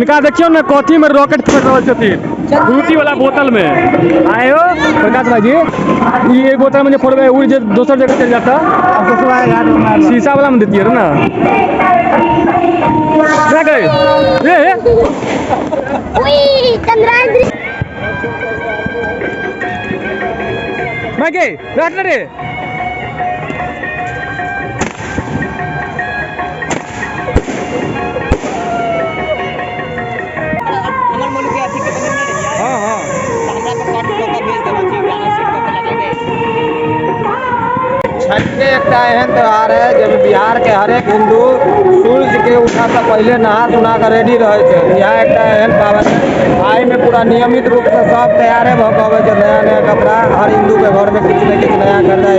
इनका देखियौ ने कथी में रॉकेट फोड़ रहल छथिन, फ्रूटी वाला बोतल में। आयो प्रकाश भाईजी, ई एक बोतल में जे फोड़बै उड़ जे दोसर जगह चलि जाता, शीशा वाला में देतियै ना। क्या गए ए मैं बैठ रे। हाँ हाँ। छठे एकटा एहन त्यौहार है जब बिहार के हरेक हिंदू सूर्य के उठा से पहले नहा सुना के रेडी रहे छै। इएह एकटा एहन पाबनि है, एहि में पूरा नियमित रूप से सब तैयारे भऽ के अबै छै। नया नया कपड़ा हर हिंदू के घर में किछु ने किछु नया खरीदाय।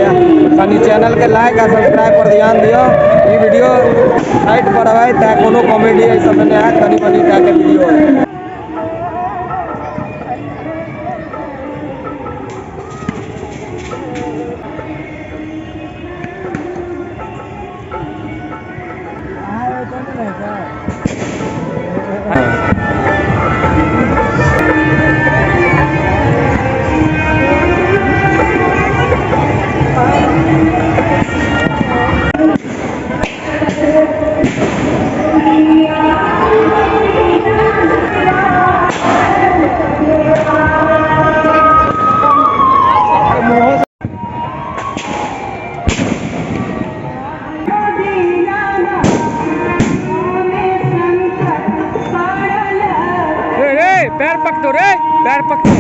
कनि चैनल के लाइक आ सब्सक्राइब पर ध्यान दियौ। ई वीडियो छठि पर है तैं कोनो कॉमेडी एहि सबमे नहि हैत, कनि मनि टाके वीडियो है। पैर पकड़ो रे, पैर पकड़ो।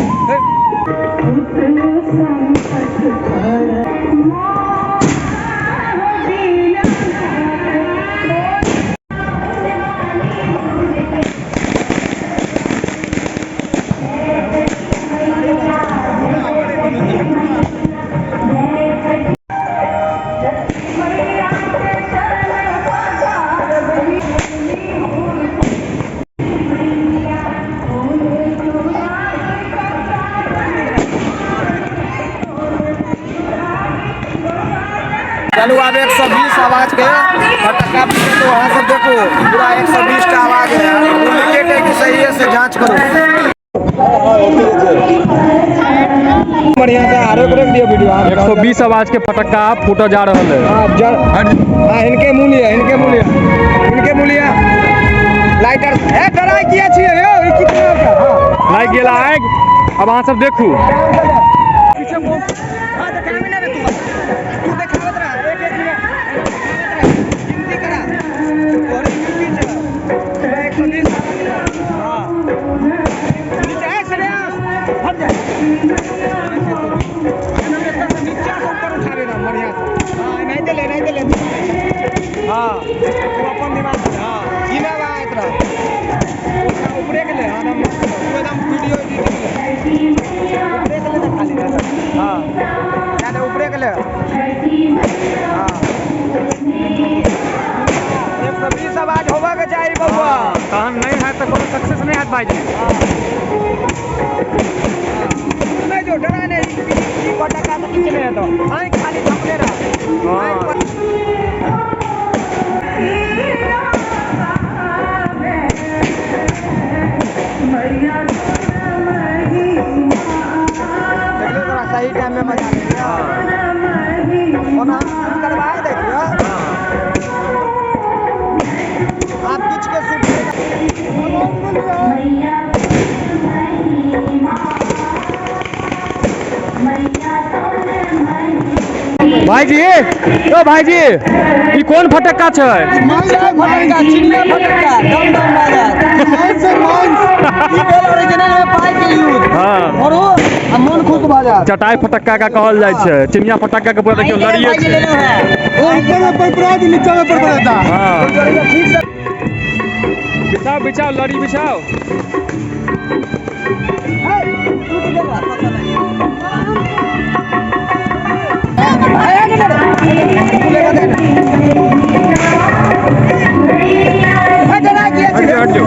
चलू आब 120 आवाज के फटक्का तो वहाँ सब देखो पूरा 120 टा आवाज है। डुप्लीकेट है कि सही है से जांच करो। बढ़िया से आरोप रख दियो वीडियो। 120 आवाज के फटक्का फूटा जा रहा है। हाँ, इनके मूल्य, इनके मूल्य, इनके मूल्य लाइटर ए डराई किया छियै यौ, ई कितना का? हां लाइक गेला आग। अब अहाँ सब देखू। पीछे मुंह। हां देखाबी ना रे तू, तू देखावत रह, एक एक मिनट गिनती करा। तोहरे गिनती चला 120। हां नीचे ए श्रेयस हट जा, नीचा से ऊपर उठाबे ना बढ़िया से। हां नहीं दे ले, नहीं दे ले। हां तू अपन दिमाग से। हां गिना बा इतना ऊपरे के ले। हां ना तू एकदम वीडियो एडिटिंग ले, ऊपरे के ले ना खाली। हां ज्यादा ऊपरे के ले। हां 120 आवाज होबा के चाही बउआ। तहन नहीं है तो कोनो सक्सेस नहीं है भाईजी। नहीं जो डरा नहीं, ई पटाखा तो किछ नहीं है तो आंख खाली झपले रह। सही टाइम में मजा लिया। ओना शूट करवाए देखियो आप किछ के शूट। भाईजी ओ भाईजी, ई कोन फटक्का छै? फटक्का, चिड़िया फटक्का, दम दम बाजत। माइंस से माइंस। ई भेल ओरिजिनल में पाई के यूज। हां और ओ आ मन खुश भ जात। चटाई फटक्का का कहल जाय छै। चिड़िया फटक्का के पूरा देखियो लड़िए छै। ओ ऊपर में परपरा दी, नीचा में परपराता। हां बिछाओ बिछाओ लड़ी बिछाओ। हट जाओ, हट जाओ।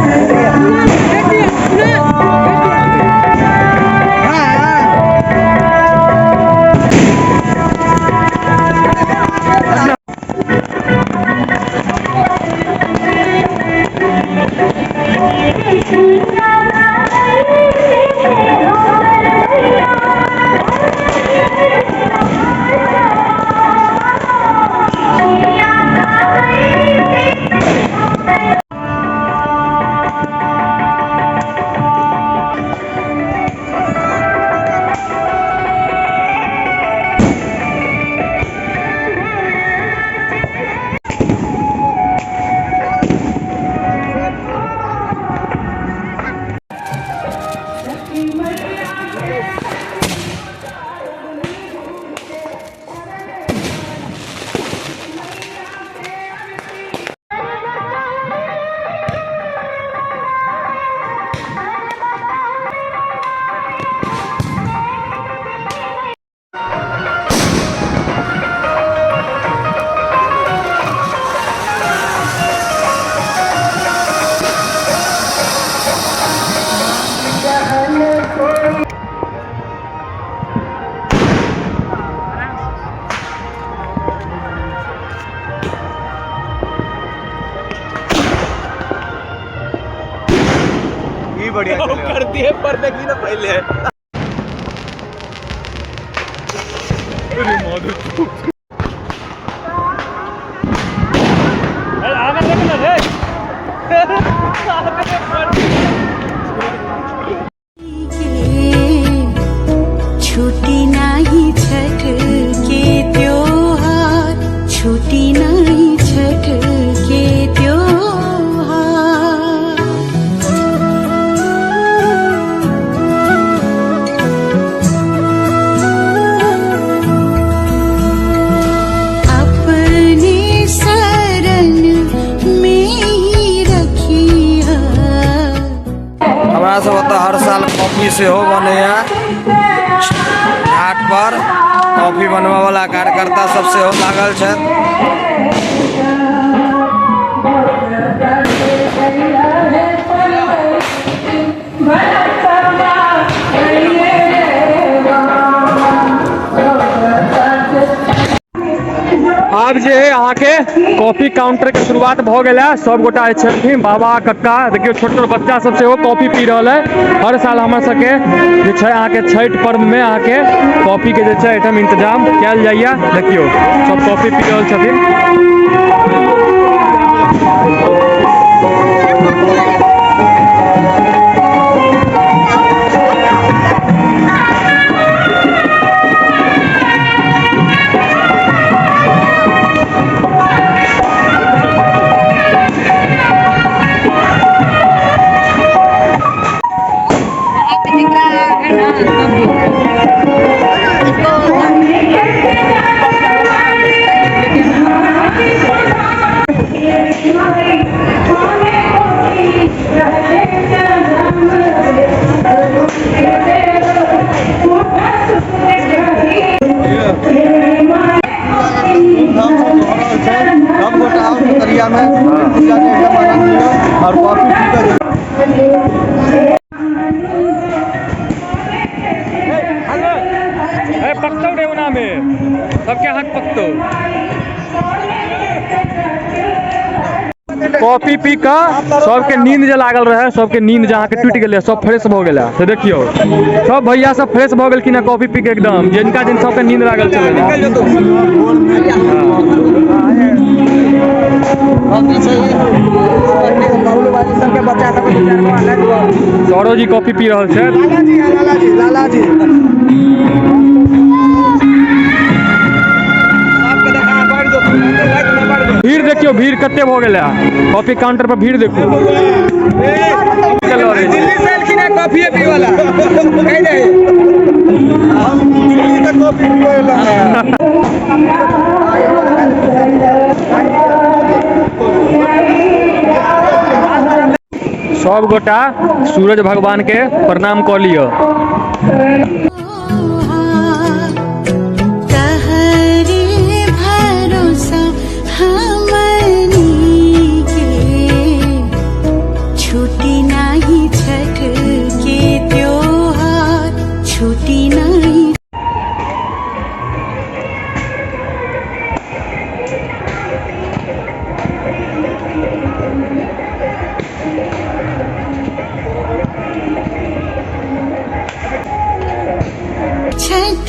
बढ़िया कर दिए पर देखी ना पहले। छुट्टी नाही छठ के त्योहार, छुट्टी नाही छठ के त्योहार। अपने शरण में ही रखिया। हमरा सब ओतऽ हर साल कॉफी सेहो बनैया। घाट पर कॉफी बनबै वाला कार्यकर्ता सब सेहो लागल छथि। आब जे है अहाँके कॉफी काउंटर के शुरुआत भऽ गेल है। सब गोटा छथिन, बाबा कक्का, देखियौ छोट छोट बच्चा सब सेहो कॉफी पी रहल है। हर साल हमर सबके जे छै अहाँके छठि पर्व में अहाँके कॉफी के जे छै एहिठाम इंतजाम कयल जाइया। देखियौ सब कॉफी पी रहल छथिन। सब गोटा आओ दरिया में पूजा के एकदम आनंद लियौ और कॉफी पी कऽ। ए पकतौ रे, ओना में सबके हाथ पकतौ। कॉफी पी कऽ सबके नींद जे लागल रहे, सबके नींद जे अहाँके टूटि गेलै, सब फ्रेश भऽ गेलै। से देखियौ सब भैया सब फ्रेश भऽ गेलखिन हँ कॉफी पी के एकदम, जिनका जिन सबके नींद लागल छलै। सौरव जी कॉफी पी रहल छथि। लालाजी, लालाजी, लालाजी, सबके देखा बढ़ जो लाइट में बढ़ जो। भीड़ देखियौ, भीड़ कते भऽ गेलै। कॉफी काउंटर पर भीड़ देखू। दिल्ली से एलखिन है कॉफी पी वाला, कहि दे हम दिल्ली से कॉफी पीबै लए। सब गोटा सूरज भगवान के प्रणाम कऽ लिअ। तहरे भरोसा हमनी के, छुट्टी नाही छठ के त्योहार, छुट्टी नाही। छठ